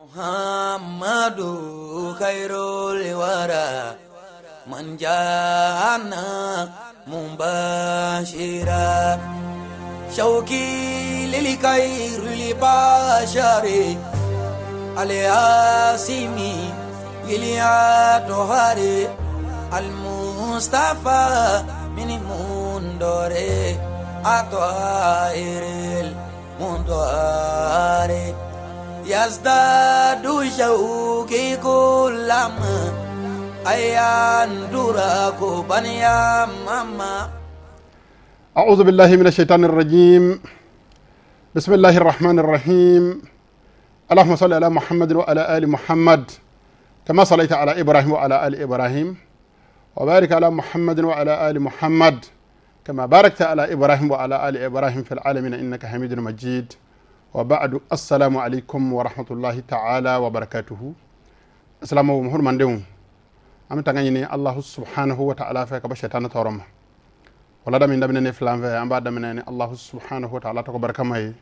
محمد خير الورى من جاءنا مبشرا شوقي للخير البشر الياسمي للأطهار المصطفى من مندور أطهر المندور يزداد شوقي كلما أيان دراك بنيا ماما. أعوذ بالله من الشيطان الرجيم. بسم الله الرحمن الرحيم. اللهم صل على محمد وعلى آل محمد كما صليت على إبراهيم وعلى آل إبراهيم، وبارك على محمد وعلى آل محمد كما باركت على إبراهيم وعلى آل إبراهيم في العالمين إنك حميد مجيد. وبعد، السلام عليكم ورحمة الله تعالى وبركاته. السلام عليكم. An bɛ tanga ɲini Allahu subhanahu wa ta'ala fɛ ka bɔ shetana tɔɔrɔ ma. Wala da min daminɛ ni filan fɛ, an b'a daminɛ ni Allahu subhanahu wa ta'ala tɔgɔ barikama ye,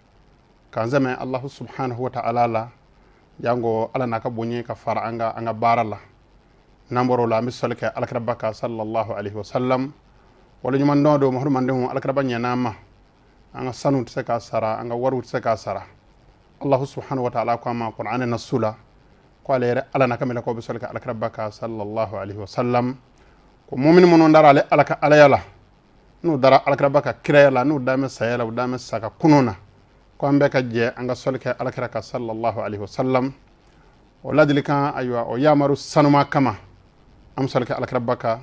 k'an sɛmɛ Allahu subhanahu wa ta'ala la, jango Ala n'a ka bonya ka fara an ka baara la. N'an bɔr'o la, an bɛ sɔli kɛ alakiraba kan sallallahu alaihi wa sallam. Wale ɲuman dɔn don Muhammadenw, alakiraba ɲɛna an ma. An ka sanu tɛ se k'a sara, an ka wariw tɛ se k'a sara. Allahu subhanahu wa ta'ala ko an ma Qur'an nasu la, ko ale yɛrɛ Ala n'a ka mɛlɛkɛw bɛ sɔli kɛ alakiraba kan sallallahu alaihi wa sallam. Ko mumini minnu dara ale Ala ka alaya la, n'u dara alakiraba ka kiraya la, n'u dan bɛ saya la, u dan bɛ sa ka kunun na, ko an bɛɛ ka jɛ an ka sɔli kɛ alakira kan sallallahu alaihi wa sallam. O ladilikan, ayiwa, o yamaru sanuma kama, an bɛ sɔli kɛ alakiraba kan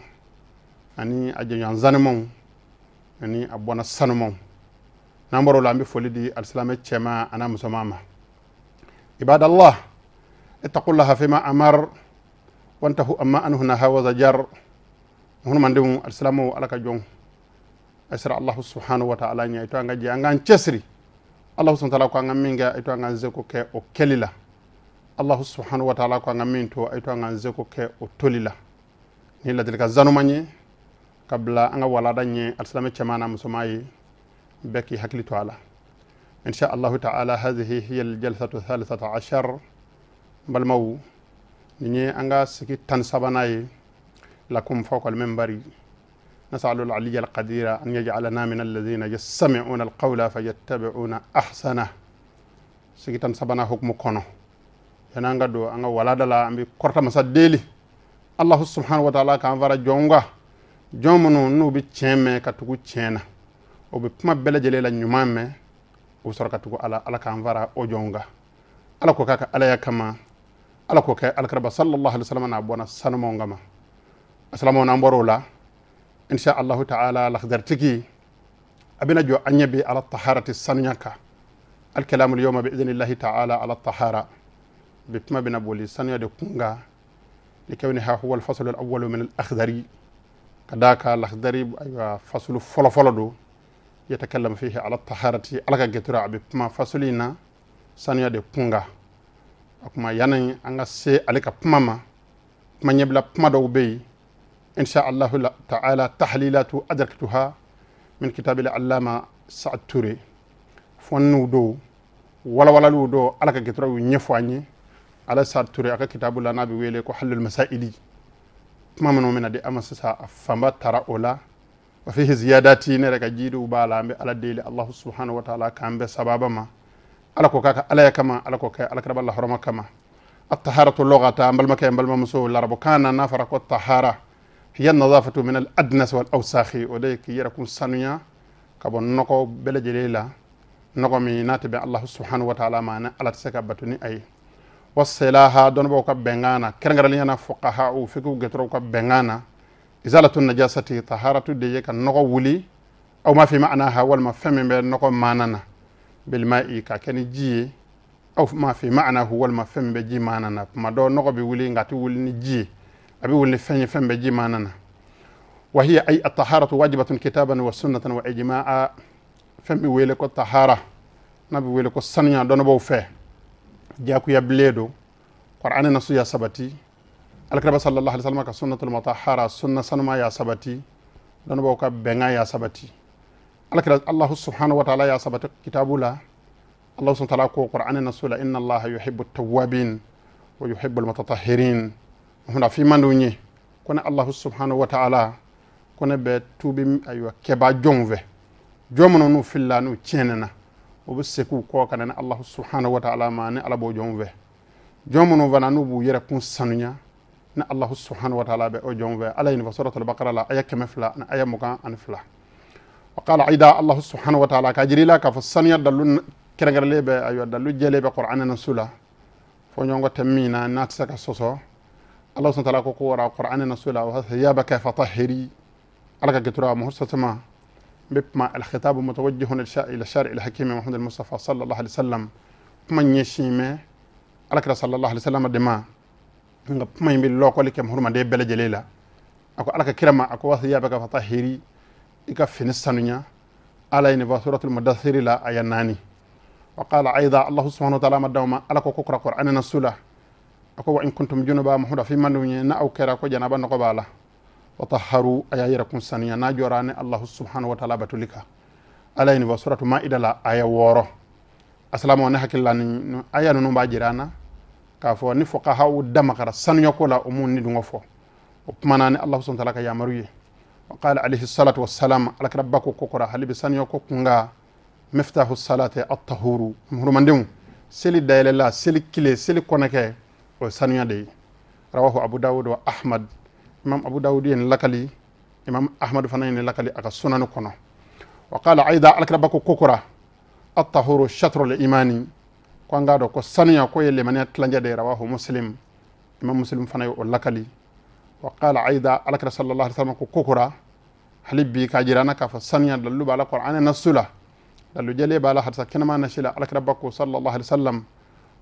ani a jɛɲɔgɔn zanumanw ani a bɔnna sanumanw. N'an bɔr'o la, an bɛ foli di alisilamɛ cɛman an'a musoman ma. Ibadallah, ittaqullaha fima amar wantahu amma anhu naha wa zajar. Muhammadenw, alisilamɛw, Ala ka jɔnw, a sera Allahu subhanahu wa ta'ala ɲɛ, i to an ka jɛ an k'an cɛsiri. Allahu subhanahu wa ta'ala ko an ka min kɛ, i to an k'an seko kɛ o kɛli la. Allahu subhanahu wa ta'ala ko an ka min to, i to an k'an seko kɛ o toli la. Ni ladilikan zanuman ye ka bila an ka walada ɲɛ alisilamɛ cɛman n'a musoman ye, bɛɛ k'i hakili to a la. Insha Allahu ta'ala, hadhihi hiya aljalsatu thalithata ashar. N balimaw, nin ye an ka sigi 13nan ye. Lakum fawqa al-minbari nasalu al-aliyya al-qadira an yaj'alana min alladhina yastami'una al-qawla fayattabi'una ahsana. Sigi 13nan hukumu kɔnɔ, yan'an ka don an ka walada la, an bɛ kɔrɔta masa deli Allahu subhanahu wa ta'ala k'an fara jɔn kan, jɔn minnu n'u bɛ tiɲɛ mɛn ka tugu tiɲɛ na, o bɛ kuma bɛɛ lajɛlen la ɲuman mɛn, o bɛ sɔrɔ ka tugu Ala. Ala k'an fara o jɔnw kan. Ala k'o k'a ka alaya kama, Ala k'o kɛ alakiraba sallallahu alaihi wa sallam n'a bɔnna sanumanw kama. Asalamu, n'an bɔr'o la, insha Allahu ta'ala, lakhdartigi a bɛna jɔ an ɲɛ bi ala taharati, sanuya kan. Alkalamu al-yawma bi idhnillahi ta'ala ala tahara. Bi kuma bɛna boli sanuya de kun kan, likawniha huwa al-fasl al-awwal min al-akhdari. Ka d'a kan lakhdari, ayiwa, fasulu fɔlɔ fɔlɔ don. Yatakallamu fihi ala taharati. Ala ka gɛtura, a bɛ kuma fasulu in na sanuya de kun kan. A kuma, yanni an ka se ale ka kuma ma, kuma ɲɛbila kuma dɔw bɛ yen, insha Allahu ta'ala, tahlilatu adraktuha min kitabil allama Sa'ad Ture. Fɔnniw don, walawalaliw don, Ala ka gɛtura y'u ɲɛfɔ an ye Ala Sa'ad Ture a ka kitabu la n'a bɛ wele ko Halul Masaili. Kuma minnu bɛna di an ma sisan, a fanba taara o la. Wa fihi ziyadati, ne yɛrɛ ka jidiw b'a la. An bɛ Ala deli Allahu subhanahu wa ta'ala k'an bɛn sababa ma. Ala k'o k'a ka alaya kama, Ala k'o kɛ alakiraba lahɔrɔma kama. At-taharatu lughata, an balimakɛ, an balimamuso, larabukan na, n'a fɔra ko tahara, hiya nadafatu min al-adnas wal awsakhi, o de ye k'i yɛrɛ kun sanuya ka bɔ nɔgɔ bɛɛ lajɛlen la, nɔgɔ min n'a tɛ bɛn Allahu subhanahu wa ta'ala ma, ni Ala tɛ se ka bato ni a ye. Wasilaha, dɔnnibaaw ka bɛnkan na, kɛrɛnkɛrɛnnenya na fuqaha, fiqh gɛtɔrɔw ka bɛnkan na, izalatu najasati, taharatu de ye ka nɔgɔ wuli, aw ma fi ma'anaha, walima fɛn min bɛ nɔgɔ maana na, bilma'i, ka kɛ ni ji ye, aw ma fi ma'anahu, walima fɛn min bɛ ji maana na. Kuma dɔ nɔgɔ bɛ wuli, nka a tɛ wuli ni ji ye, a bɛ wuli ni fɛn ye, fɛn bɛ ji maana na. Wa hiya ay at-taharatu wajibatun kitaban wa sunnatan wa ijma'a. Fɛn bɛ wele ko tahara, n'a bɛ wele ko sanuya, dɔnnibaaw fɛ diyagoya bilen don. Qur'an nasu ya sabati, alakiraba sallallahu alaihi wasallam ka sunnatul mutahhara, sunna sanuma ya sabati, dɔnnibaaw ka bɛnkan ya sabati. Alakira Allahu subhanahu wa ta'ala ya sabati kitabu la. Allah subhanahu wa ta'ala ko Qur'an nasu la, inna Allaha yuhibbu at-tawwabin. wa yuhibbul mutatahhirin. Huna fi mandunye kone Allah subhanahu wa ta'ala kone be tubi aywa keba jonve jomono nu filla nu tienena o be seku ko kanane Allah subhanahu wa ta'ala ma ne ala bo jonve jomono vana nu bu yere kun sanunya na Allah subhanahu wa ta'ala be o jonve ala in suratul baqara la aya kemefla na aya mukan an fla. Wa qala aida Allah subhanahu wa ta'ala ka jirila ka fa sanuya dallu kerengarle be aywa dallu jele be qur'ana na sula fo nyongo tamina na tsaka soso Allah subhanahu wa ta'ala ko ko wara qur'ana na sula wa thiyabaka fatahhiri alaka getura muhsatama بما الخطاب متوجه الى الشارع الحكيم محمد المصطفى صلى الله عليه وسلم kuma nyeshime alaka sallallahu alaihi wasallam dema nga kuma yimbe lokoli kem hurma de bele jelela ako alaka kirama ako wasiyabaka fatahhiri ika fini sanunya ala ni suratul mudaththir la ayanani. Wa qala aida Allah subhanahu wa ta'ala madawma alaka ko qur'ana nasula ako wa in kuntum junuba muhuda fi mandunya na aw kera ko janaba no ko bala wa tahharu ayayrakum saniya na jorane Allah subhanahu wa ta'ala batulika ala ni suratul maida la aya woro. Assalamu alaykum hakillani aya no ba jirana ka fo ni fuqaha u damakara sanuya ko la umun ni dungo fo o manani Allah subhanahu wa ta'ala ka yamaruye. Wa qala alayhi salatu wassalam alaka rabbako kokora halibi sanuya ko kunga miftahu salati at-tahuru hurmandimu seli daylela seli kile seli konake o sanuya de. Rawahu Abu Dawud wa Ahmad. Imam Abu Dawud yen lakali Imam Ahmad fana yen lakali aka sunanu kono. Wa qala aida alaka rabbako kokora at-tahuru shatru al-imani ko ngado ko sanuya ko yelle man tlanja de. Rawahu Muslim. Imam Muslim fana o lakali. Wa qala aida alaka sallallahu alaihi wasallam ko kokora halibi ka jirana ka fa sanuya dallu bala qur'ana nasula dallu jele bala hadsa kenama nashila alaka rabbako sallallahu alaihi wasallam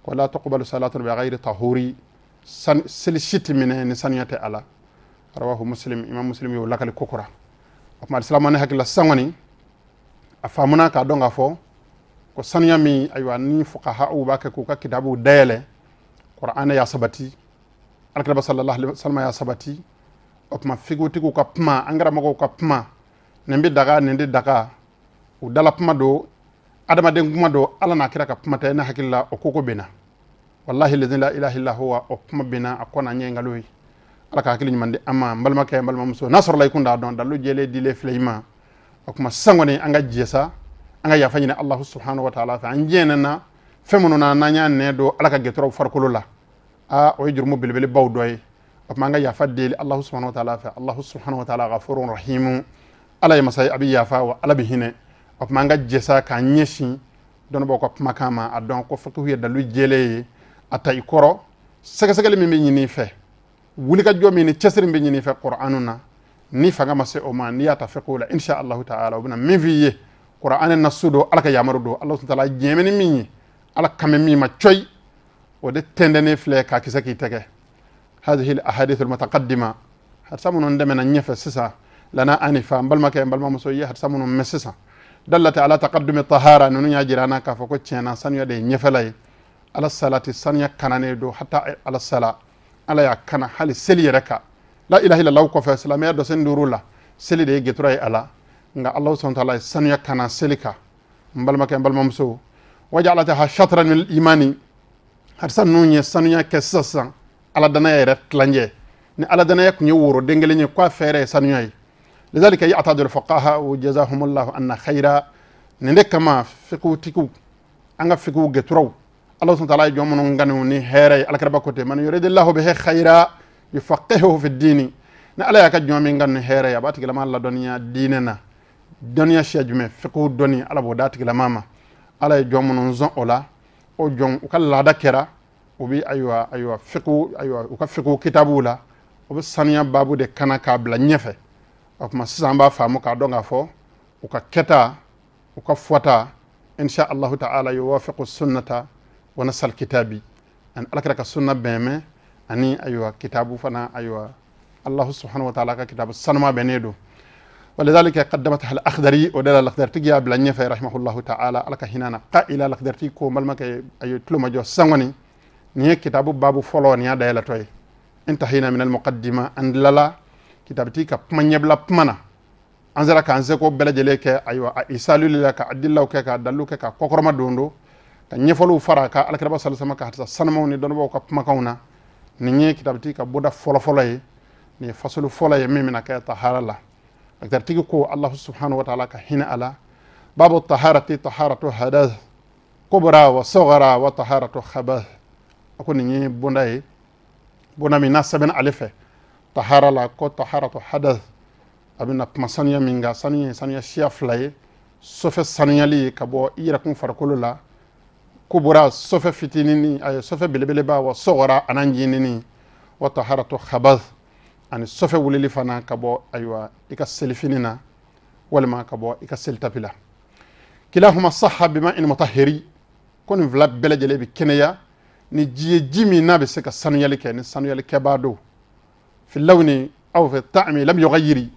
ko la tuqbalu salatu bi ghairi tahuri silshiti mine ni saniyate ala. Rawahu Muslim. Imam Muslim yo lakali kokora. Akma islam ne hakilla sangoni afamuna ka donga fo ko sanuya mi aywa ni fuqaha u ba ka ko ka kitabu dayele qur'ana ya sabati alakaba sallallahu alaihi wasallam ya sabati okma figutiku ka pma angara mako ka pma nembi daga nende daga u dala pma do adama den kuma do ala na kira ka pma ta na hakilla o koko bena wallahi alladhi la ilaha illa huwa o pma bena akona nyengaloyi ala ka hakili nyumande ama mbalma kay mbalma muso nasr lay kunda don dalu jele dile fleima okma sangone anga jesa anga yafa nyine Allah subhanahu wa ta'ala fa anjena na femono na nanya ne do ala ka getro farkolo la a o jurmu belbele baw doy okma anga yafa deli Allah subhanahu wa ta'ala fa Allah subhanahu wa ta'ala ghafurun rahim ala ya masay abi yafa wa ala bihine okma anga jesa ka nyeshi don bo ko makama adon ko fakku dalu jele ata ikoro sega sega mi mi nyini fe wuli ka jomi ni cesri mbe nyini fe qur'anuna ni fanga mase o ma ni yata fe ko la insha Allah ta'ala obna min fiye qur'an na sudo ala ka yamaru do Allah subhanahu wa ta'ala jemeni minyi ala kame mi ma choy o de tendene fle ka kisa ki tege. Hadhihi al ahadith al mutaqaddima har samuno ndemena nyefe sisa lana anifa mbalma ke mbalma muso ye har samuno mesisa dallata ala taqaddumi tahara nunu ya jirana ka fo ko tiena sanu de nyefelay ala salati sanya kanane do hatta ala sala ala ya kana hali seli raka la ilaha illallah ko fa islamiyya do sen durula seli de geturay ala nga Allah subhanahu wa ta'ala sanya kana selika mbalma ke mbalma muso waja'alataha shatran min al-imani har sanu nye sanuya ke sasa ala dana ya tlanje ni ala dana ya kunye woro dengele nye kwa fere sanuya yi lidhalika ya'tadu al-fuqaha wa jazahumullahu anna khaira nende kama fiqutiku anga fiqu geturaw Allah subhanahu wa ta'ala jomono nganu ni here alkaraba kote man yuridillahu bihi khaira yufaqihuhu fi ad-din na ala ya ka jomi nganu here ya batigila ma alla doniya dinena doniya shiajume fiqu doni ala bo datigila mama ala ya jomono nzon ola o jon u ka laada kɛra o bi ayiwa ayiwa fiqu ayiwa u ka fiqu kitabu la o bɛ saniya baabu de kana k'a bila ɲɛfɛ o tuma sisan an b'a faamu k'a dɔn k'a fɔ u ka kɛta u ka fɔta insha allahu ta'ala yuwafiqu sunnata wa nasal kitabi ani ala kɛra ka sunna bɛnmɛ ani ayiwa kitabu fana ayiwa allahu subhanahu wa ta'ala ka kitabu sanuma bɛnnen don. ولذلك قدمتها الأخضري ودل الأخضر تجي بلا نيفه رحمه الله تعالى على كهنانا قائل الأخضر تيكو ملمك أي تلو مجو سانوني نيه كتاب بابو فولو نيا دايلا توي انتهينا من المقدمة عند لالا كتاب تيكا بمنيبلا بمنا أنزل كانزكو بلا جليك أيوة إسالو لك عدلو كك دلو كك كوكرما دوندو Ka ɲɛfɔliw fara a kan alakiraba sallallahu alaihi wasallam ka hadisa sanumaw ni dɔnnibaaw ka kumakanw na. Nin ye kitabutigi ka bɔda fɔlɔfɔlɔ ye, nin ye fasulu fɔlɔ ye min bɛna kɛ tahara la. Akitabutigi ko Allah subhanahu wa ta'ala ka hinɛ a la, babu taharati taharatu hadath kubra wa sughra wa taharatu khabath. A ko nin ye bonda ye, bonda min n'a sɛbɛnna ale fɛ tahara la, ko taharatu hadath. A bɛna kuma sanuya min kan, sanuya ye sanuya siya fila ye, sɔfɛ sanuyali ye ka bɔ i yɛrɛ kun farikolo la, kubura sɔfɛ fitinini, ayi sɔfɛ belebeleba, wa sughra a n'a ɲinini, wa taharatu khabath, ani sɔfɛ wulili fana ka bɔ ayiwa i ka selifini na walima ka bɔ i ka selitapi la. Kilahuma sahha bima in mutahhiri, ko nin fila bɛɛ lajɛlen bɛ kɛnɛya ni ji ye, ji min n'a bɛ se ka sanuyali kɛ ni sanuyali kɛbaa don. Fi lawni aw fi ta'mi lam yughayyiri,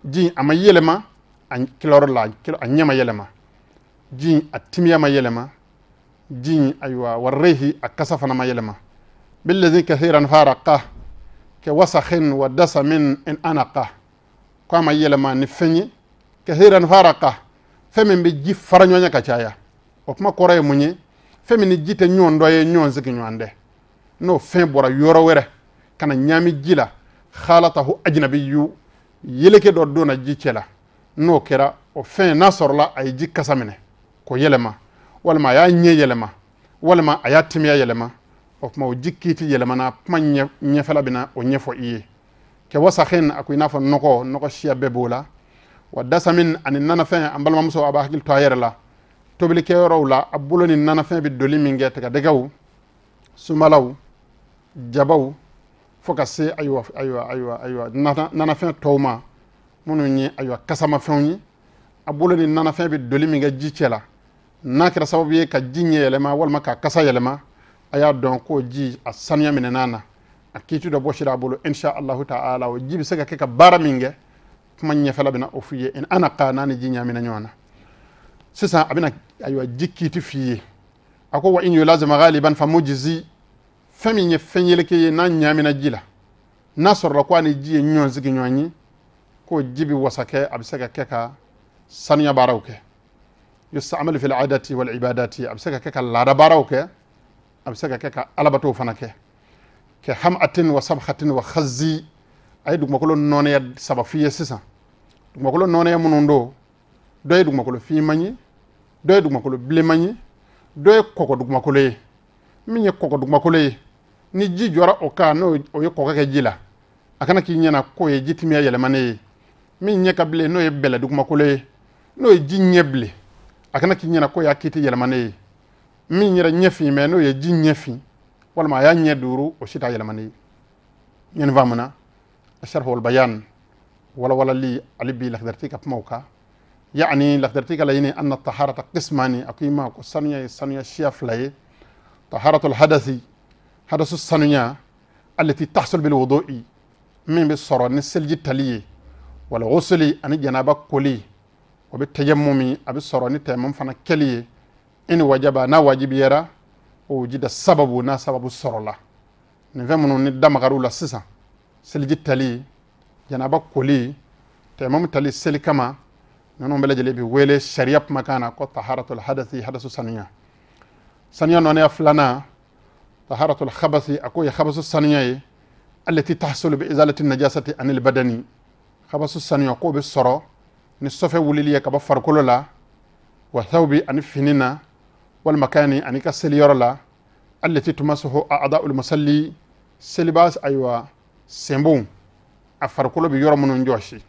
ji a ma yɛlɛma a kilayɔrɔ la, a ɲɛ ma yɛlɛma, ji a timiya ma yɛlɛma, ji ayiwa warrehi a kasa fana ma yɛlɛma. Billadhi kathiran faraqa ke wasakhin wa dasamin in anaqa, ko a ma yɛlɛma ni fɛn ye, kathiran faraqa, fɛn min bɛ ji fara ɲɔgɔn ɲɛ ka caya. O kuma kɔrɔ ye mun ye? Fɛn min ni ji tɛ ɲɔgɔn dɔ ye, ɲɔgɔn sigi ɲɔgɔn dɛ, n'o fɛn bɔra yɔrɔ wɛrɛ ka na ɲaami ji la, khalatahu ajnabiyyu, yeleke dɔ donna ji cɛ la, n'o kɛra o fɛn n'a sɔrɔla a ye ji kasa minɛ k'o yɛlɛma, walima a y'a ɲɛ yɛlɛma, walima a y'a timiya yɛlɛma, o tuma o ji kiiti yɛlɛmana. Kuma ɲɛfɛla bɛna o ɲɛfɔ i ye. Kɛ wasakhin, a ko i n'a fɔ nɔgɔ, nɔgɔ siya bɛɛ b'o la, wa dasamin ani nanafɛn. An balimamuso a b'a hakili to a yɛrɛ la tobilikɛyɔrɔw la, a bolo ni nanafɛn bɛ doli min kɛ, tigadɛgɛw, sumalaw, jabaw, fo ka se ayiwa ayiwa ayiwa ayiwa nanafɛn tɔw ma minnu ye ayiwa kasamafɛnw ye. A bolo ni nanafɛn bɛ doli min kɛ ji cɛ la, n'a kɛra sababu ye ka ji ɲɛ yɛlɛma walima ka kasa yɛlɛma, a y'a dɔn k'o ji a sanuya minɛna na, a kiiti dɔ bɔsira a bolo insha allahu ta'ala. O ji bɛ se ka kɛ ka baara min kɛ, kuma ɲɛfɛla bɛna o f'i ye. In anaqa, n'a ni ji ɲaamina ɲɔgɔn na sisan, a bɛna ayiwa ji kiiti f'i ye. A ko wa in yulazima ghaliban fa mujzi, fɛn min ye fɛn yeleke ye n'a ɲaamina ji la, n'a sɔrɔla ko a ni ji ye ɲɔgɔn sigi ɲɔgɔn ye, k'o ji bɛ wasa kɛ, a bɛ se ka kɛ ka sanuya baaraw kɛ. Yusta'malu fil adati wal ibadati, a bɛ se ka kɛ ka laada baaraw kɛ, a bɛ se ka kɛ ka alabatow fana kɛ. Kɛ hamatin wa sabhatin wa khazzi, a ye dugumakolo nɔnɛya saba f'i ye sisan. Dugumakolo nɔnɛya minnu don, dɔ ye dugumakolo finman ye, dɔ ye dugumakolo bilenman ye, dɔ ye kɔgɔ dugumakolo ye. Min ye kɔgɔ dugumakolo ye, ni ji jɔra o kan, n'o o ye kɔgɔ kɛ ji la, a kana k'i ɲɛna k'o ye ji timiya yɛlɛmanen ye. Min ɲɛ ka bilen, n'o ye bɛlɛ dugumakolo ye, n'o ye ji ɲɛ bilen, a kana k'i ɲɛna k'o y'a kiiti yɛlɛmanen ye. Min yɛrɛ ɲɛ fin mɛ, n'o ye ji ɲɛ fin walima a y'a ɲɛ duuru, o si t'a yɛlɛmanen ye. Ɲɛni faamuna asharh wal bayan, walawalali ale bi lakidariti ka kumaw kan. Yani lakidariti ka laɲini anna taharata qismani, a ko i ma ko sanuya ye sanuya siya fila ye. Taharatul hadasi, hadasu sanuya, allati tahsul bil wudu'i, min bɛ sɔrɔ ni seliji tali ye, wal ghusli ani janaba koli, o bɛ tayammumi, a bɛ sɔrɔ ni tayammum fana kɛli ye. In wajaba, n'a wajibiyara, o wujida sababu, n'a sababu sɔrɔla. Nin fɛn minnu ni damagar'u la sisan, seliji tali, janaba koli, tayammum tali seli kama, ninnu bɛɛ lajɛlen bɛ wele sariya kumakan na ko taharatul hadasi, hadasu sanuya. Sanuya nɔnɛya filanan, taharatul khabasi, a k'o ye khabasu sanuya ye, allati tahsulu bi izalati najasati anil badani. Khabasu sanuya k'o bɛ sɔrɔ ni sɔfɛ wulili ye ka bɔ farikolo la, wa thawbi ani fini na, walima kani ani ka seliyɔrɔ la, allati tumasuhu a'da'ul musalli, seliba ayiwa senbon a farikolo bɛ yɔrɔ minnu jɔsi.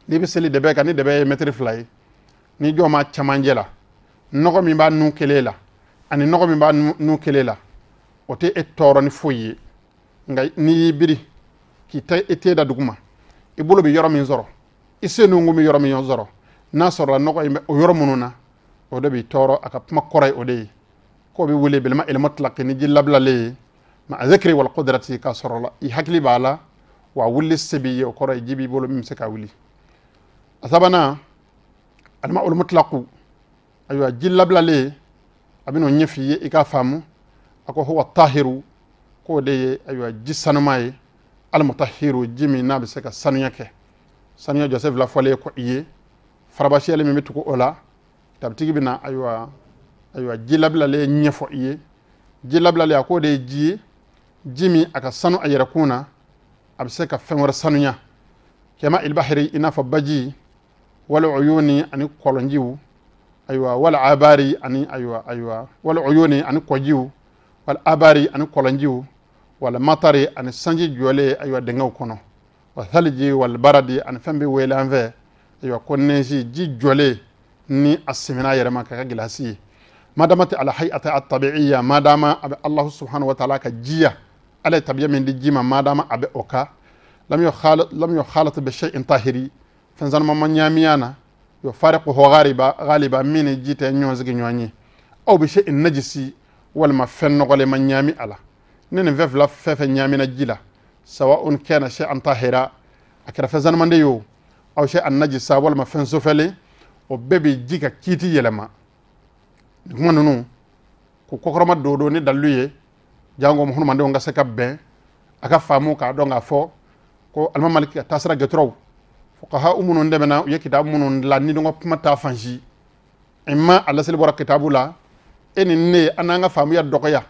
N'i bɛ seli dɛbɛ kan, ni dɛbɛ ye mɛtiri 2 ye, ni jɔ ma camancɛ la, nɔgɔ min b'a nun kelen la ani nɔgɔ min b'a nun kelen la, o tɛ e tɔɔrɔ ni foyi ye. Nka n'i y'i biri k'i ta i te da duguma, i bolo bɛ yɔrɔ min sɔrɔ, i sen nunkun bɛ yɔrɔ min sɔrɔ, n'a sɔrɔla nɔgɔ in bɛ o yɔrɔ minnu na, o de b'i tɔɔrɔ. A ka kuma kɔrɔ ye o de ye k'o bɛ wele bilma ilmu tilaki, ni ji labilalen ye, ma zikri wal qudrati, k'a sɔrɔ la i hakili b'a la, wa wuli se b'i ye, o kɔrɔ ye ji b'i bolo min bɛ se ka wuli. A sabanan, alma'ul mutlaqu, ayiwa ji labilalen, a bɛn'o ɲɛf'i ye i k'a faamu. A ko huwa tahiru, k'o de ye ayiwa ji sanuma ye, almutahiru, ji min n'a bɛ se ka sanuya kɛ. Sanuya jɔsen fila fɔlen kɔ i ye, farabasiyali min bɛ tugu o la, tabitigi bɛna ayiwa Ayiwa ji labilalen ɲɛfɔ i ye. Ji labilalen a k'o de ye ji ye, ji min a ka sanu a yɛrɛkun na, a bɛ se ka fɛn wɛrɛ sanuya. Kama ilbahri, i n'a fɔ baji, wal uyuni ani kɔlɔnjiw, ayiwa wal abari ani ayiwa wal uyuni ani kɔjiw, wal abari ani kɔlɔnjiw, wal matari ani sanji jɔlen ayiwa dingɛw kɔnɔ, wa thalji wal baradi ani fɛn bɛ wele an fɛ ayiwa ko nɛnsi, ji jɔlen ni a sɛmɛna a yɛrɛ ma ka kɛ gilasi ye. Madama tɛ ala hay'ata at-tabi'iyya, madama a bɛ Allahu subhanahu wa ta'ala ka jiya, ala ye tabiya min di ji ma, madama a bɛ o kan, lam yukhalat bi shay'in tahiri, fɛn sanuma ma ɲaamiya na, yufariquhu ghaliba min ni ji tɛ ɲɔgɔn sigi ɲɔgɔn ye, aw bi shay'in najisi, walima fɛn nɔgɔlen ma ɲaami a la. Ni nin fɛn fila fɛn fɛn ɲaamina ji la, sawa'un kana shay'an tahira, a kɛra fɛn sanuman de ye o, aw shay'an najisa, walima fɛn sofɛlen, o bɛɛ bɛ ji ka kiiti yɛlɛma. Nin kuma ninnu ko kɔkɔrɔma dodo ni dalilu ye, jango hadamadenw ka se ka bɛn a ka faamu k'a dɔn k'a fɔ ko Alimami Maliki ka taasira gɛtɔrɔw fuqaha minnu dɛmɛna, u ye kitabu minnu dilan ni dɔn kuma t'a fan si, imma a laseli bɔra kitabu la, e ni ne an n'an ka faamuya dɔgɔya,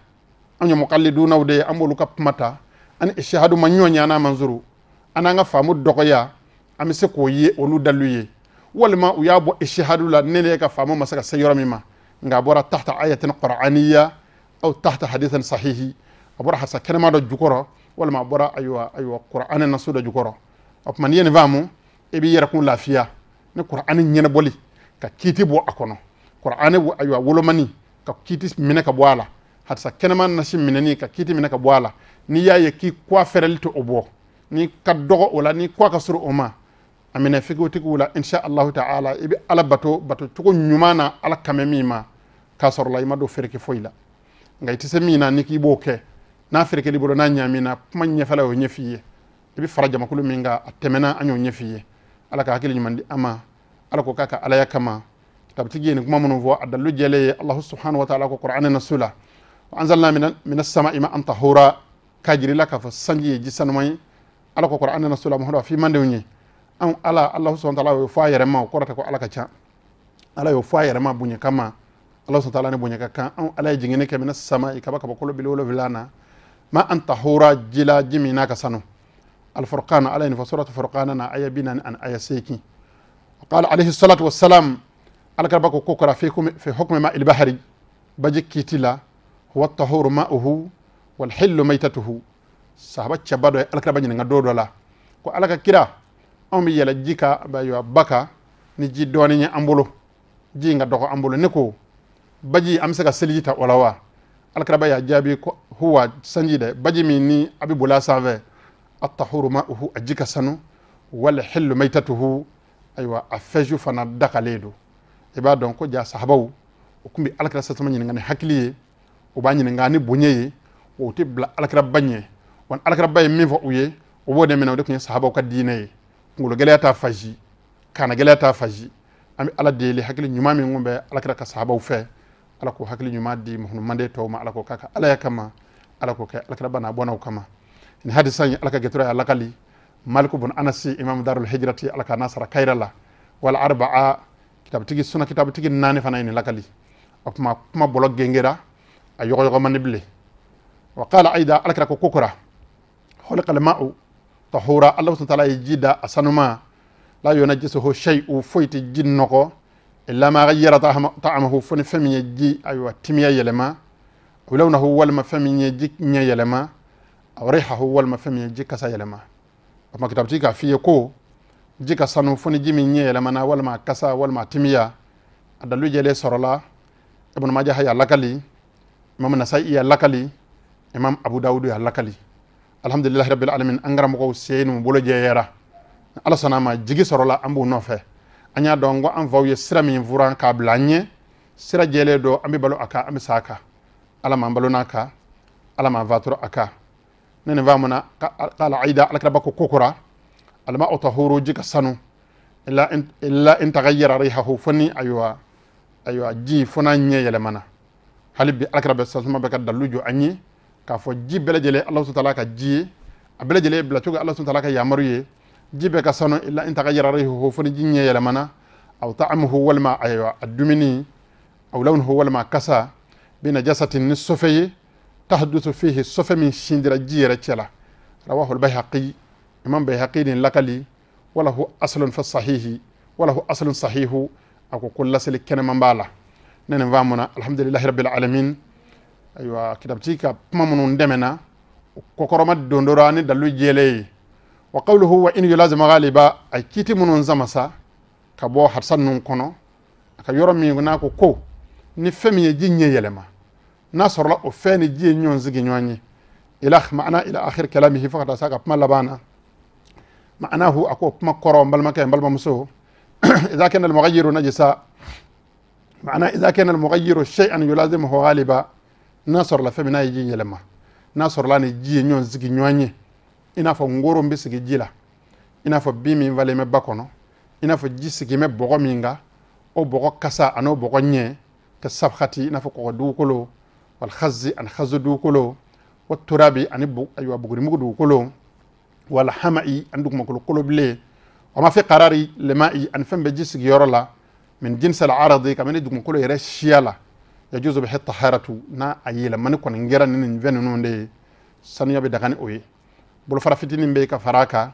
an ye muqallidunaw de ye, an b'olu ka kuma ta, ani ishihadu ma ɲɔgɔn ye, an n'a manzuru, an n'an ka faamu dɔgɔya, an bɛ se k'o ye olu dalilu ye, walima u y'a bɔ ishihadu la, ne ne ka faamu ma se ka se yɔrɔ min ma, nka a bɔra tahta ayatin qur'aniya aw tahta hadithan sahihi, a bɔra hasa kɛnɛma dɔ jukɔrɔ, walima a bɔra ayiwa qur'ani nasu dɔ jukɔrɔ. O tuma n'i ye nin faamu, i b'i yɛrɛ kun lafiya ni qur'ani ɲɛnabɔli ka kiiti bɔ a kɔnɔ, qur'ani ayiwa wolomani ka kiiti minɛ ka bɔ a la, hadisa kɛnɛma nasi minɛni ka kiiti minɛ ka bɔ a la. N'i y'a ye k'i kɔ fɛrɛli tɛ o bɔ, n'i ka dɔgɔ o la, n'i kɔ ka surun o ma, a minɛ fikiwtigiw la insha allahu ta'ala, i bɛ ala bato bato cogo ɲuman na, ala kamɛ min ma, k'a sɔrɔ la i ma don fereke foyi la. Nka i tɛ se min na ni k'i b'o kɛ, n'a ferekeli bolo n'a ɲaamina, kuma ɲɛfɛla y'o ɲɛf'i ye, i bɛ fara jamakulu min kan a tɛmɛna, an y'o ɲɛf'i ye. Ala ka hakili ɲuman di an ma, ala ko k'a ka alaya kama. Kitabutigi ye nin kuma minnu fɔ, a dalilu jɛlen ye Allahu subhanahu wa ta'ala ko Qur'an nasu la, wa anzalna minas sama'i ma'an tahura, k'a jira i la k'a fɔ sanji ye ji sanuman ye. Ala ko Qur'an nasu la, Muhamadu a f'i mandenw ye, anw ala Allahu subhanahu wa ta'ala y'o fɔ a yɛrɛ ma, o kɔrɔ tɛ ko ala ka ca, ala y'o fɔ a yɛrɛ ma bonya kama, Ala subhanahu wa ta'ala ni bonya ka kan. Anw ala ye jiginni kɛ minas sama'i kaba kaba kolo 7 na, ma an tahura, ji la ji min n'a ka sanu. Al-Furqan, ala ye nin fɔ suratu Furqan na aya 40 ani aya 8. Qala alayhi salatu wassalam, ala kira ko ko kɔrɔ fi hukmi ma il-bahri, baji kiiti la, huwa at-tahuru ma'uhu wal hillu maytatuhu. Sahaba cɛba dɔ ye ala kira ɲininka don dɔ la ko ala ka kira, anw bɛ yɛlɛ ji kan ayiwa ba kan ni ji dɔɔnin ye an bolo, ji in ka dɔgɔ an bolo, ne ko baji an bɛ se ka seliji ta o la wa? Alakiraba y'a jaabi ko huwa sanji dɛ, baji min ni a bɛ boli a sanfɛ, at-tahuru ma'uhu, a ji ka sanu, wal hillu maytatuhu, ayiwa a fɛju fana dagalen don. I b'a dɔn ko ja sahabaw o tun bɛ alakira sasama ɲininka ni hakili ye, o b'a ɲininka ni bonya ye, o tɛ bila alakiraba ɲɛ. Wa alakiraba ye min fɔ u ye, o b'o de minɛ, o de tun ye sahabaw ka diinɛ ye. Kunkolo gɛlɛya t'a faji, kana gɛlɛya t'a faji. An bɛ ala deli hakili ɲuman min kun bɛ alakira ka sahabaw fɛ, ala k'o hakili ɲuman di manden tɔw ma, ala k'o k'a ka alaya kama, ala k'o kɛ alakiraba n'a bɔnnaw kama. Nin hadisa in ala ka gɛtɔrɔ y'a lakali Maliku bun Anasi imam darul hijrati, ala ka n'a sara kayira la, wal arba'a kitabutigi suna kitabutigi 4 fana ye nin lakali. O tuma kuma bɔlɔ gengera a yɔgɔyɔgɔ man di bilen. Wa qala aida, alakira ko kokora khuliqa al-ma'u tahura, Allah subhanahu wa ta'ala ye ji da a sanuma, la yunajjisuhu shay'u, foyi tɛ ji nɔgɔ, illa ma ghayyara ta'amahu, fo ni fɛn min ye ji ayiwa timiya yɛlɛma, aw lawnahu, walima fɛn min ye ji ɲɛ yɛlɛma, aw rihahu, walima fɛn min ye ji kasa yɛlɛma. O tuma kitabutigi k'a f'i ye ko ji ka sanu fo ni ji min ɲɛ yɛlɛmana, walima kasa, walima timiya. A dalilu jɛlen sɔrɔla Ibn Majah y'a lakali, Imam Nasa'i y'a lakali, Imam Abu Dawud y'a lakali. Alhamdulillahi rabbil alamin, an karamɔgɔw sen n'u bolo jɛyara, ala sɔnna a ma, jigi sɔrɔla, an b'u nɔfɛ. An y'a dɔn ko an faw ye sira min furan k'a bila an ɲɛ, sira jɛlen don, an bɛ balo a kan, an bɛ sa a kan, ala m'an balo n'a kan, ala m'an fatura a kan. Ne nin faamuna qala aida, alakiraba ko kokora alma'u tahuru, ji ka sanu, illa in taghayyara rihahu, fo ni ayiwa ji fo n'a ɲɛ yɛlɛmana. Hali bi alakira bɛ sasuma bɛ ka dalilu jɔ an ye k'a fɔ ji bɛɛ lajɛlen Alahu subahana wa taala ka ji ye, a bɛɛ lajɛlen bila cogo Alahu subahana wa taala ka yamaru ye, ji bɛɛ ka sanu, illa in taghayyara rihuhu, fo ni ji ɲɛ yɛlɛmana, aw ta'amuhu, walima ayiwa a dumuni, Aw lawnuhu walima kasa bi najasatin ni sofe ye tahaduthu fihi sofe min sindira ji yɛrɛ cɛ la. Rawahu al-Bayhaqi, imam Bayhaqi nin lakali. Walahu aslun fi sahihi, walahu aslun sahihu, a ko ko laseli kɛnɛman b'a la. Ne nin faamuna, alhamdulillahi rabbil alamin. Ayiwa, kitabutigi ka kuma minnu dɛmɛna kɔkɔrɔma dondora ni dalu jɛlen ye. Wa qawluhu wa in yulazima ghaliba, a kiiti minnu sama sa ka bɔ hadisa ninnu kɔnɔ, a ka yɔrɔ min n'a ko ko ni fɛn min ye ji ɲɛ yɛlɛma, n'a sɔrɔla o fɛn ni ji ye ɲɔgɔn sigi ɲɔgɔn ye, ila ma'ana ila akhir kalamihi, fo ka taa s'a ka kuma laban na. Ma'anahu, a ko kuma kɔrɔ, n balimakɛ, n balimamuso, idha kana al-mughayyiru najisa, ma'ana idha kana al-mughayyiru shay'an yulazimuhu ghaliba, n'a sɔrɔla fɛn min n'a ye ji yɛlɛma, n'a sɔrɔla ni ji ye ɲɔgɔn sigi ɲɔgɔn ye, i n'a fɔ ngoro bɛ sigi ji la, i n'a fɔ bin min falen bɛ ba kɔnɔ, i n'a fɔ ji sigi bɛ bɔgɔ min kan, o bɔgɔ kasa ani o bɔgɔ ɲɛ, ka sabhati, i n'a fɔ kɔgɔ dugukolo, wal khazzi ani khazu dugukolo, wa turabi ani ayiwa bugurimugu dugukolo, wal hama'i ani dugumakolo kolobilen, wa ma fi qarari lima'i ani fɛn bɛ ji sigiyɔrɔ la, min jinsi al aradi, kabini dugumakolo yɛrɛ siya la, yajuzu bihi taharatu, n'a a yɛlɛmani kɔni kɛra ni nin fɛn ninnu de ye, sanuya bɛ daga ni o ye. Bolofara fitinin bɛ yen ka fara a kan,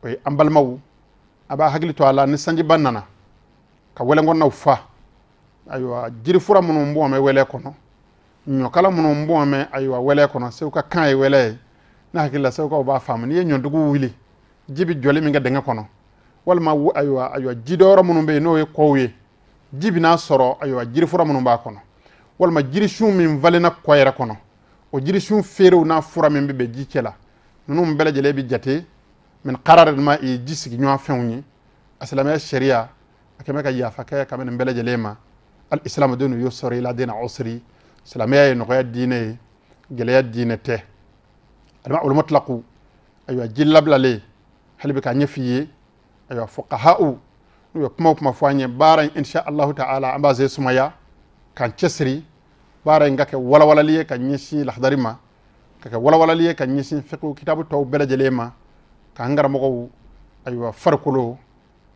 o ye an balimaw, a b'a hakili to a la, ni sanjiba nana ka wɛlɛnkɔnɔnaw fa, ayiwa jirifura minnu bɔn bɛ wɛlɛ kɔnɔ, ɲɔkala minnu bɔn bɛ ayiwa wɛlɛ kɔnɔ, Segu ka kan ye wɛlɛ ye, ne hakili la Segukaw b'a faamu. N'i ye ɲɔdugu wuli, ji bɛ jɔli min kɛ dingɛ kɔnɔ, walima ayiwa jidɔyɔrɔ minnu bɛ yen n'o ye kɔw ye, ji bɛ n'a sɔrɔ ayiwa jirifura minnu b'a kɔnɔ, walima jirisun min falenna kɔ yɛrɛ kɔnɔ, o jirisun feerew n'a fura min bɛ bɛn ji cɛ la, ninnu bɛɛ lajɛlen bɛ jate min qarar ma ye ji sigi ɲɔgɔn fɛnw ye. A silamɛya sariya a kɛmɛ ka yafa kɛ ka nin bɛɛ lajɛlen ma. Al islamu dinu yusri la dina usri, silamɛya ye nɔgɔya diinɛ ye, gɛlɛya diinɛ tɛ. Al-ma'ul mutlaqu, ayiwa ji labilalen, hali bi k'a ɲɛf'i ye, ayiwa fuqaha'u n'u ye kuma o kuma fɔ an ye, baara in insha Allahu ta'ala an b'a ze sumaya k'an cɛsiri baara in ka kɛ walawalali ye ka ɲɛsin lahadari ma, ka kɛ walawalali ye ka ɲɛsin fiqh kitabu tɔw bɛɛ lajɛlen ma, k'an karamɔgɔw ayiwa farikolo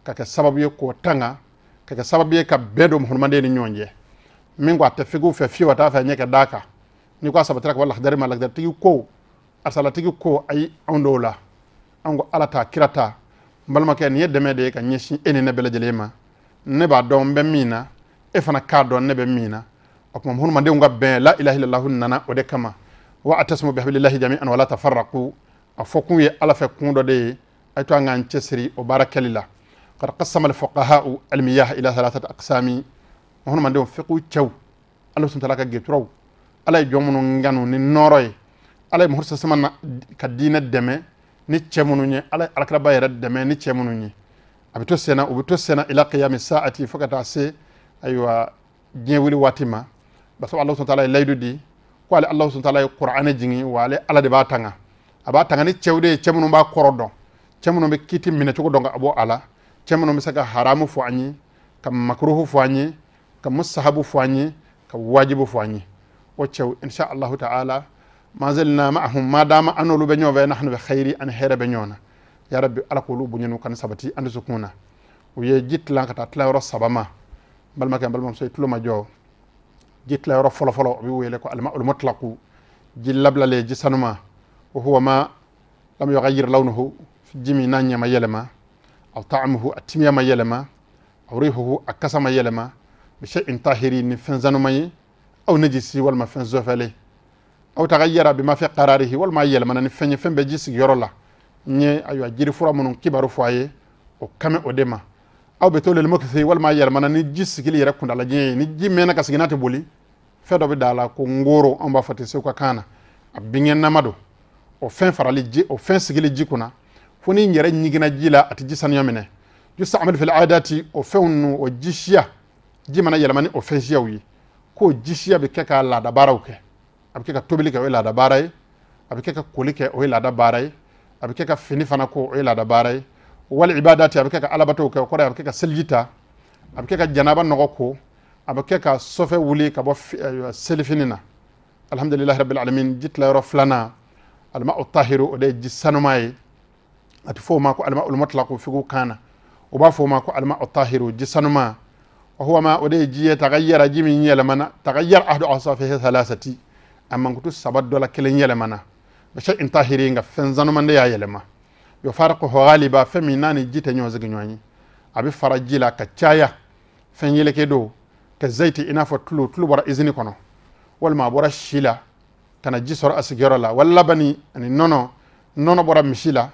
ka kɛ sababu ye k'o tanga, ka kɛ sababu ye ka bɛn don hadamaden ni ɲɔgɔn cɛ. Min ko a tɛ fiqh fɛ fiyewu, a t'a fɛ ɲɛ ka d'a kan, n'i ko a sabatira ka bɔ lahadari ma, lahadaritigi ko, asalatigi ko, ayi anw dɔw la, anw ko Ala ta kira ta. N balimakɛ, nin ye dɛmɛ de ye ka ɲɛsin e ni ne bɛɛ lajɛlen ma. Ne b'a dɔn n bɛ min na, e fana k'a dɔn ne bɛ min na. O tuma hadamadenw ka bɛn la ilaha illallah nana o de kama. Wa atasimu bihablillahi jami'an wala tafarraqu, a fɔ kun ye Ala fɛ kun dɔ de ye, a ye to an k'an cɛsiri o baara kɛli la. Qad qassama al-fuqaha'u al-miyah ila thalathati aqsami, hadamadenw fiqhu cɛw, Ala subhanahu wa ta'ala ka geturaw, Ala ye jɔn minnu kanu ni nɔɔrɔ ye, Ala ye Muhamadu sallallahu alaihi wasallam ka diinɛ dɛmɛ ni cɛ minnu ye, Ala ye alakiraba yɛrɛ dɛmɛ ni cɛ minnu ye, a bɛ to senna, u bɛ to senna ila qiyami sa'ati, fo ka taa se ayiwa diɲɛ wuli waati ma. Basa Allah subhanahu wa ta'ala ye layidu di ko ale Allah subhanahu wa ta'ala ye Qur'anɛ jigin, wa ale Ala de b'a tanga, a b'a tanga ni cɛw de ye, cɛ minnu b'a kɔrɔ dɔn, cɛ minnu bɛ kiti minɛ cogo dɔn ka bɔ a la, cɛ minnu bɛ se ka haramu fɔ an ye, ka makruhu fɔ an ye, ka musahabu fɔ an ye, ka wajibu fɔ an ye. O cɛw insha Allahu ta'ala ma zalna ma'ahum ma dama an n'olu bɛ ɲɔgɔn fɛ, nahnu bi khayri, ani hɛrɛ bɛ ɲɔgɔn na. Ya rabbi, Ala k'olu bonya n'u kan sabati an dusukun na. U ye ji tilan ka taa tilayɔrɔ 3 ma. N balimakɛ, n balimamuso, i tulo ma jɔ. Ji tilayɔrɔ fɔlɔfɔlɔ, o bɛ wele ko al-ma'ul mutlaqu, ji labilalen, ji sanuma. Wa huwa ma lam yughayyir lawnuhu, ji min n'a ɲɛ ma yɛlɛma, aw ta'amuhu, a timiya ma yɛlɛma, aw rihuhu, a kasa ma yɛlɛma, bi shay'in tahiri, ni fɛn sanuma ye, aw najisi, walima fɛn zɔfɛlen, aw taghayyara bima fi qararihi, walima yɛlɛmana ni fɛn ye, fɛn bɛ ji sigiyɔrɔ la. N ye ayiwa jirifura minnu kibaru fɔ a ye, o kame o de ma. Aw bɛ to lelmukthi, walima yɛlɛmana ni ji sigili yɛrɛ kundalajɛ ye, ni ji mɛnna ka sigi n'a tɛ boli, fɛn dɔ bɛ da la ko ngoro, an b'a fɔ ten Segu ka kan na, a binkɛnɛma don. O fɛn farali ji, o fɛn sigili ji kunna, fo ni yɛrɛ ɲiginna ji la, a tɛ ji sanuya minɛ. Yusta'malu fil aadati, o fɛnw ninnu, o ji siya, ji mana yɛlɛma ni o fɛn siyaw ye, k'o ji siya bɛ kɛ ka laada baaraw kɛ. A bɛ kɛ ka tobili kɛ, o ye laada baara ye. A bɛ kɛ ka koli kɛ, o ye laada baara ye. A bɛ kɛ ka fini fana ko, o ye laada baara ye. Wal ibadati, a bɛ kɛ ka alabatow kɛ, o kɔrɔ ye a bɛ kɛ ka seliji ta, a bɛ kɛ ka janaba nɔgɔ ko, a bɛ kɛ ka sɔfɛ wuli ka bɔ selifini na. Alhamdulillahi rabbil alamin. Ji tilayɔrɔ filanan, al-ma'u tahiru, o de ye ji sanuma ye. A tɛ fɔ o ma ko al-ma'ul mutlaqu fiqhu kan na, o b'a fɔ o ma ko al-ma'u tahiru, ji sanuma. Wa huwa ma o de ye ji ye tagayyara ji min yɛlɛmana tagayyara ahadu awsafihi thalathati a mankutu saba dɔ la kelen yɛlɛmana bi shay'in tahiri nka fɛn sanuman de y'a yɛlɛma yufariquhu ghaliba fɛn min n'a ni ji tɛ ɲɔgɔn sigi ɲɔgɔn ye a bɛ fara ji la ka caya fɛn yeleke don ka zayiti i n'a fɔ tulu tulu bɔra izini kɔnɔ walima a bɔra si la ka na ji sɔrɔ a sigiyɔrɔ la wala labani ani nɔnɔ nɔnɔ bɔra misi la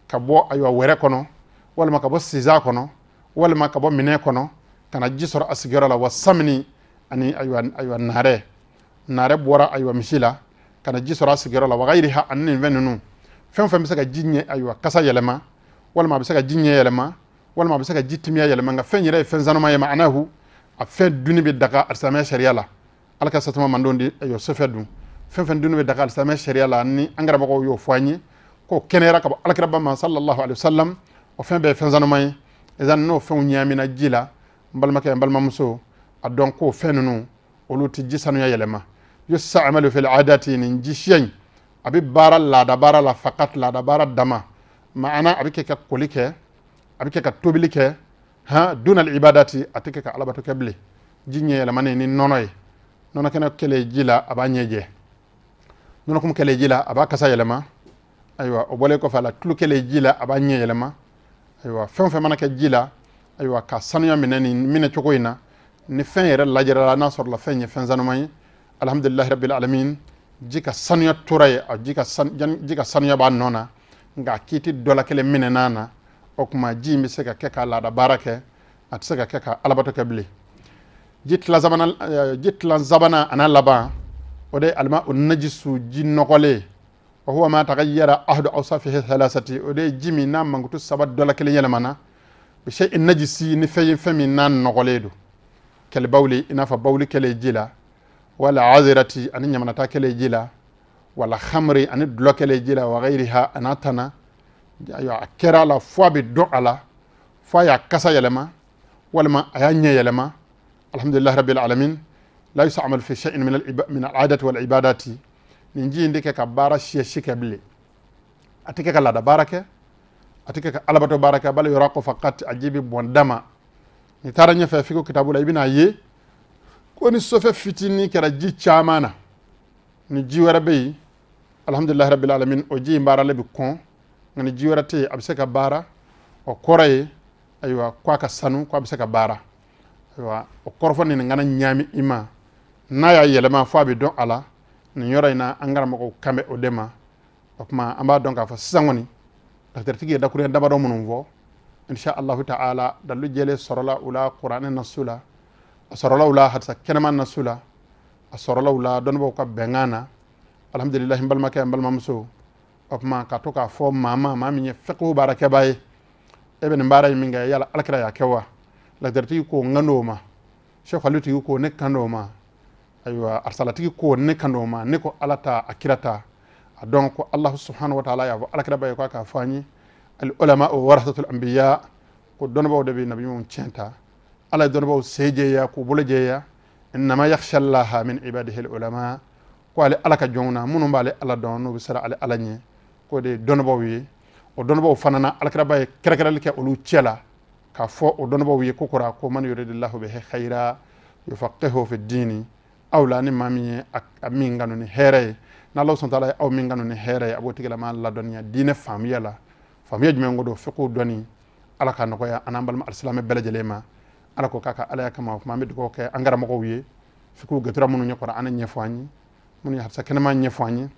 ka bɔ ayiwa wɛrɛ kɔnɔ walima ka bɔ siza kɔnɔ walima ka bɔ minɛ kɔnɔ ka na ji sɔrɔ a sigiyɔrɔ la wa samini ani ayiwa naarɛ naarɛ bɔra ayiwa misi la ka na ji sɔrɔ a sigiyɔrɔ la wa gayiriha ani nin fɛn ninnu fɛn fɛn bɛ se ka ji ɲɛ ayiwa kasa yɛlɛma walima a bɛ se ka ji ɲɛ yɛlɛma walima a bɛ se ka ji timiya yɛlɛma nka fɛn yɛrɛ ye fɛn sanuma ye ma'anahu a fɛn dunni bɛ daga alisilamɛya sariya la ala ka satuma mandenw di ayiwa sofɛ dun fɛn fɛn dunni bɛ daga alisilamɛya sariya la ni an karamɔgɔw y'o fɔ an ye k'o kɛnɛyara ka bɔ alakiraba ma sallallahu alaihi wasallam o fɛn bɛɛ ye fɛn sanuma ye izan n'o fɛnw ɲaamina ji la n balimakɛ n balimamuso a dɔn k'o fɛn ninnu olu tɛ ji sanuya yɛlɛma yusta'malu fil adati nin ji siya in a bɛ baara laada baara la fakat laada baara dama ma'ana a bɛ kɛ ka koli kɛ a bɛ kɛ ka tobili kɛ han duna al ibadati a tɛ kɛ ka alabato kɛ bilen ji ɲɛ yɛlɛmanen ni nɔnɔ ye nɔnɔ kɛnɛ kɛlen ji la a b'a ɲɛ jɛ nɔnɔkumu kɛlen ji la a b'a kasa yɛlɛma ayiwa o bɔlen kɔfɛ a la tulu kɛlen ji la a b'a ɲɛ yɛlɛma ayiwa fɛn o fɛn mana kɛ ji la ayiwa ka sanuya minɛ nin minɛ cogo in na ni fɛn yɛrɛ lajɛra la n'a sɔrɔla fɛn ye fɛn sanuman ye alhamdulilahi rabbil alamin ji ka sanuya tora ye a ji ka sanuya b'a nɔ na nka kiiti dɔ la kelen minɛna na o tuma ji in bɛ se ka kɛ ka laada baara kɛ a tɛ se ka kɛ ka alabato kɛ bilen ji tilan sabanan a n'a laban o de ye alima o najisu ji nɔgɔlen wa huwa ma tagayyara ahadu awsafihi thalathati o de ye ji min n'a mankutu saba dɔ la kelen yɛlɛmana bi shay'in najisi ni fɛn ye fɛn min n'a nɔgɔlen don kɛlɛ bawuli i n'a fɔ bawuli kɛlen ji la wala azirati ani ɲamanata kɛlen ji la wala khamri ani dulɔ kɛlen ji la wa ghayriha a n'a tana ayiwa a kɛra a la fo a bɛ dɔn a la fo a y'a kasa yɛlɛma walima a y'a ɲɛ yɛlɛma alhamdulilahi rabbil alamin la yusta'malu fi shay'in min al-'adati wal ibadati nin ji in tɛ kɛ ka baara siya si kɛ bilen a tɛ kɛ ka laada baara kɛ a tɛ kɛ ka alabato baara kɛ bal yuraqu faqat a ji bɛ bɔn dama n'i taara ɲɛfɛ f'i ko kitabu la i bɛna ye ko ni sofɛ fitinin kɛra ji caman na ni ji wɛrɛ bɛ yen alhamdulilahi rabbil alamin o ji in baaralen bɛ kɔn nka ni ji wɛrɛ tɛ yen a bɛ se ka baara o kɔrɔ ye ayiwa k'a ka sanu k'a bɛ se ka baara ayiwa o kɔrɔfɔ nin kana ɲaami i ma n'a y'a yɛlɛma fo a bɛ dɔn a la nin yɔrɔ in na an karamɔgɔw kan bɛ o de ma o tuma an b'a dɔn k'a fɔ sisan kɔni dɔgɔtɔrɔtigi ye dakuruɲɛ damadɔ minnu fɔ insha allahu ta'ala dalilu jɛlen sɔrɔla u la kuranɛ nasu la a sɔrɔla u la hadisa kɛnɛma nasu la a sɔrɔla u la dɔnnibaaw ka bɛnkan na alhamdulilahi n balimakɛ n balimamuso o tuma ka to k'a fɔ maa ma maa min ye fiqhu baarakɛbaa ye e bɛ nin baara in min kɛ yala alakira y'a kɛ wa ladaritigi ko n kan d'o ma Cheikh Aliou tigi ko ne kan d'o ma ayiwa arisalatigi ko ne kan d'o ma ne ko ala ta a kira ta a dɔn ko Allahu subhanahu wa ta'ala y'a fɔ alakira ba ye k'a fɔ an ye al ulama warathatul anbiya ko dɔnnibaaw de bɛ nabi ɲumanw tiɲɛ ta ala ye dɔnnibaaw se jɛya k'u bolo jɛya innama yakhsha Allaha min ibadihi al ulama ko ale ala ka jɔnw na minnu b'ale ala dɔn n'u bɛ siran ale ala ɲɛ k'o de ye dɔnnibaaw ye o dɔnnibaaw fana na alakiraba ye kɛrɛnkɛrɛnli kɛ olu cɛ la k'a fɔ o dɔnnibaaw ye ko kora ko man yuridillahu bihi khayra yufaqihu fi dini aw la ni maa min ye a min kanu ni hɛrɛ ye n'Ala subhanahu wa ta'ala ye aw min kanu ni hɛrɛ ye a b'o tigilama ladɔnniya diinɛ faamuya la faamuya jumɛn ko don fiqhu dɔnni ala ka nɔgɔya an n'an balima alisilamɛ bɛɛ lajɛlen ma ala ko k'a ka alaya kama o tuma an bɛ dugawu kɛ an karamɔgɔw ye fiqhu gatura minnu ɲɛkɔrɔ an ɲɛfɔ an ye minnu ye hadisa kɛnɛma ɲɛfɔ an ye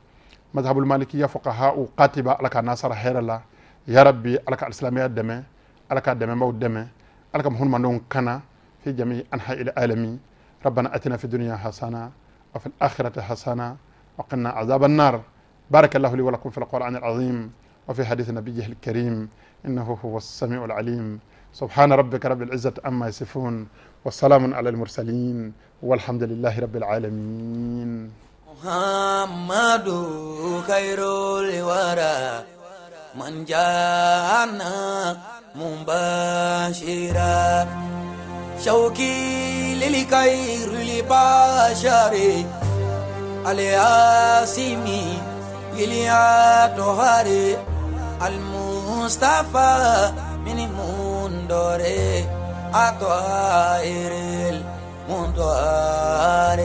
mazhabul malikiya fuqaha u qatiba ala ka nasara hɛrɛ la ya rabbi ala ka alisilamɛya dɛmɛ ala ka dɛmɛbaw dɛmɛ ala ka muhunmandenw kana fi jami anha il alami ربنا اتنا في الدنيا حسنه وفي الاخره حسنه وقنا عذاب النار بارك الله لي ولكم في القران العظيم وفي حديث نبيه الكريم انه هو السميع العليم سبحان ربك رب العزه عما يصفون والسلام على المرسلين والحمد لله رب العالمين. محمد خير الورى من جاءنا مبشرا شوقي للخير البشر الياسمي اليا طهاري المصطفى من مندوري. الطاهر المطهر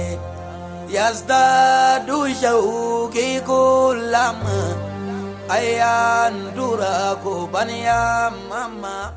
يزداد شوقي كلما أيان دراكو بنيا ماما.